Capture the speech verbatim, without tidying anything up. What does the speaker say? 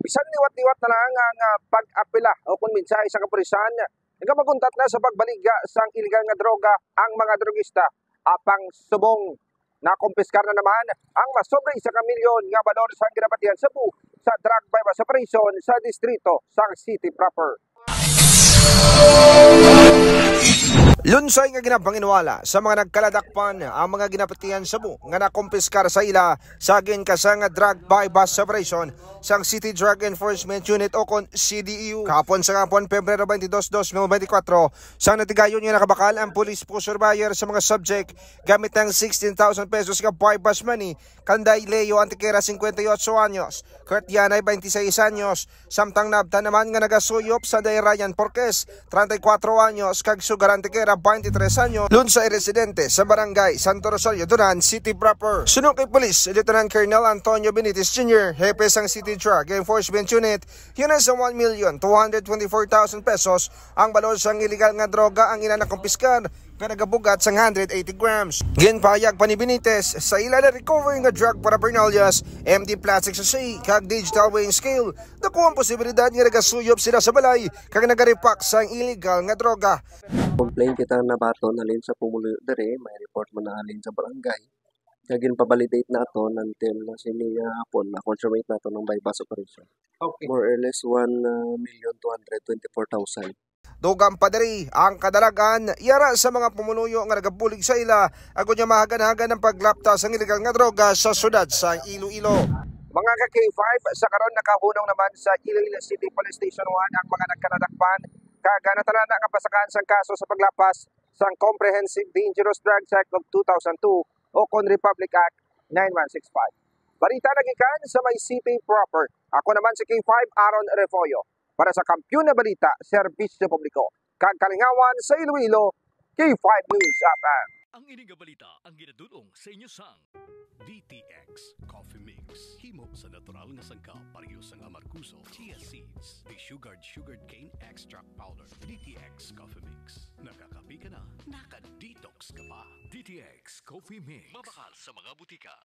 Bisan liwat-liwat na lang ang, ah, pag-apela o kon mensahe sa kapulisan nga maguntat na sa pagbaligya sang iligal nga droga ang mga drogista, apang subong nakumpiskar na naman ang masobra isa ka milyon nga balor sang ginapatihan sa bu sa drug buy-bust operation sa distrito sang city proper. Lunsay nga ginapanginwala sa mga nagkaladakpan ang mga ginapatihan sa bu nga nakumpiskar sa ila sa ginkasa nga drug buy-bust operation sang City Drug Enforcement Unit o kon C D E U. Kahapon sa hapon, Pebrero twenty-two, twenty twenty-four, sa natigayon nga nakabakal ang police po surveyor sa mga subject gamit ang sixteen thousand pesos nga buy-bust money kanday Leo Antequera, cincuenta y ocho anyos, Kurt Yanay, veintiséis anyos, samtang nabtan naman nga nagasuyop sa day Ryan Porquez, treinta y cuatro anyos, kag Sugar Antequera, veintitrés anyos, lunsay residente sa barangay Santo Rosario, Duran City proper. Suno kay Police Lieutenant Colonel Antonio Benitez Junior, hepe sang City Drug Enforcement Unit, yun sa one million two hundred twenty-four thousand pesos ang balor sang iligal nga droga ang ila nakumpiskar nga nagabugat sang hundred eighty grams. Ginpahayag pa ni Benitez, sa ila na-recover nga drug paraphernalias, empty plastic sachet, kag digital weighing scale, daku ang posibilidad nga nagasuyop sila sa balay kag nagarepack sang iligal nga droga. Complaint kita nabaton halin sa pumuluyo diri, may report man na halin sa barangay. Kag ginpabalidate naton until na sini nga hapon, ma-consummate naton ang buy-bust operation. Okay. More or less one, uh, million two hundred twenty-four thousand. Dugang pa diri ang kadalagan yara sa mga pumuluyo nga nagabulig sa ila, agud nga mahagan-hagan ang paglapta sang iligal nga droga sa siyudad sa Iloilo. Mga ka K five, sa karon nakahunong naman sa Iloilo City Police Station one ang mga nagkaladakpan, kag natanan na nga pasakaan sang kaso sa paglapas sang Comprehensive Dangerous Drugs Act of two thousand two o kon Republic Act nine one six five. Balita nagikan sa may city proper. Ako naman si K five Aaron Refollo para sa Kampiyon na Balita, Serbisyo Publiko, kag Kalingawan sa Iloilo, K five News F M. Ang ini nga balita ang ginadul-ong sa inyo sang D T X Coffee Mix. Himo sa natural nga sangkap, pareho sang amargoso, chia seeds, desugared sugarcane extract powder. D T X Coffee Mix. Nakakape ka na, naka-detox ka pa. D T X Coffee Mix. Mabakal sa mga butika.